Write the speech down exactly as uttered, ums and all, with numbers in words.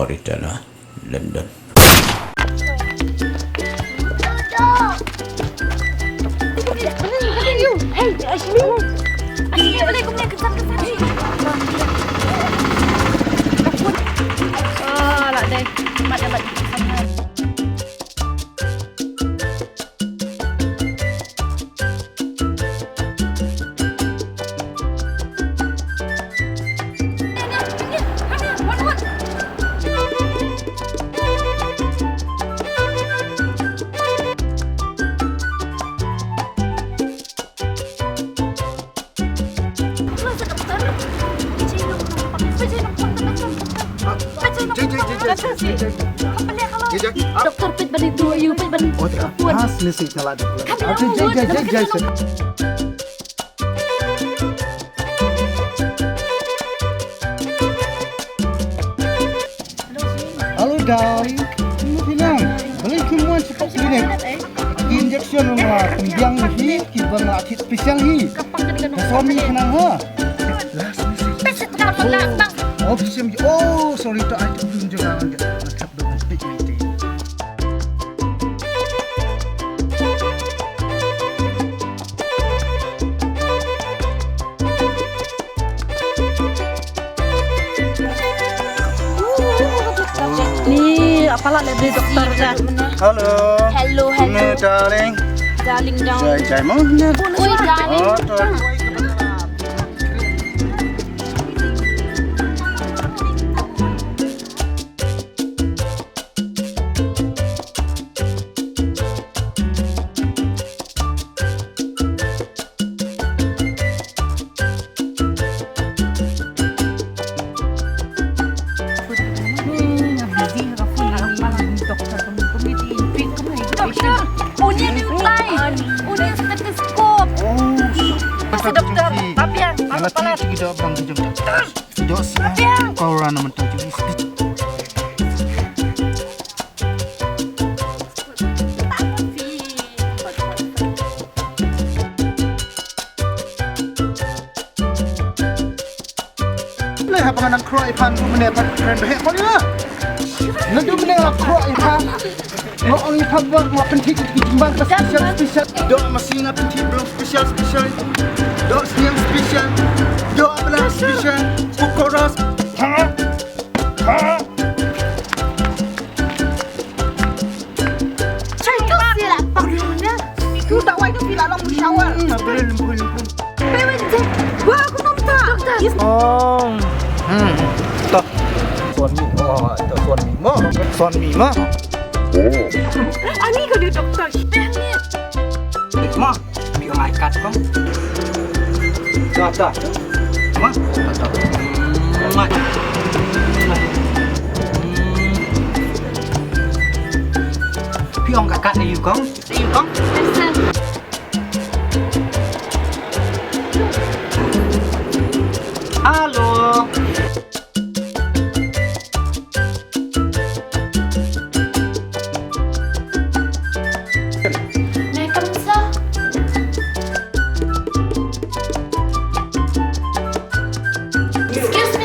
London. Doktor, peit ban ïa u, peit ban. Oh, tengok. Has ni si telah di. Jai, jai, jai, jai, jai. Hello, darling. Kumno phi nang? Balei phim wan sha ka clinic? Ki injection ruh nga pynbiang ïa phi, kiba nga thied special hi. Ka soni khnang ha. Last message. Oh, oh, sorry, to ai tu dun jong nga. Nga thap dong pik ni te. Ni apa lah lebih doktor dah. Hello. Hello, hello. Ni darling. Darling, darling. Jai, jai mo. Oi, darling. Oh, to. Doktor, uni reply. Uni stethoscope. Doktor, tapi yang apa lah? Doktor. Doktor. Kau orang nama tahu. Leh haba nga nang khroh ïa pha, mynne pha kren ba heh pha ïa. Naduh mynne nga khroh ïa pha. Nga ong ïa pha ba nga pynthik ki jingbang ba special, special. Doh masi nga pynthik ba long special, special. Doh sniang special. Doh abla special. Pokoras. Ha? Ha? Chai, tu sila pang dunia. Tu tak wai tu sila long shower. Hmm, apa lempun lempun. Pewen je. Wah, aku nampak. Doktor. Oh. Hmm. Toh. Suami. Oh, toh suami mo. Suami mo. Ani kau dia doktor. Mo. Pi ong ai kat kong. Dah, dah. Ma, dah, dah. Ma. Pi ong kat kat ni you kong. Ni you kong. Hello. Excuse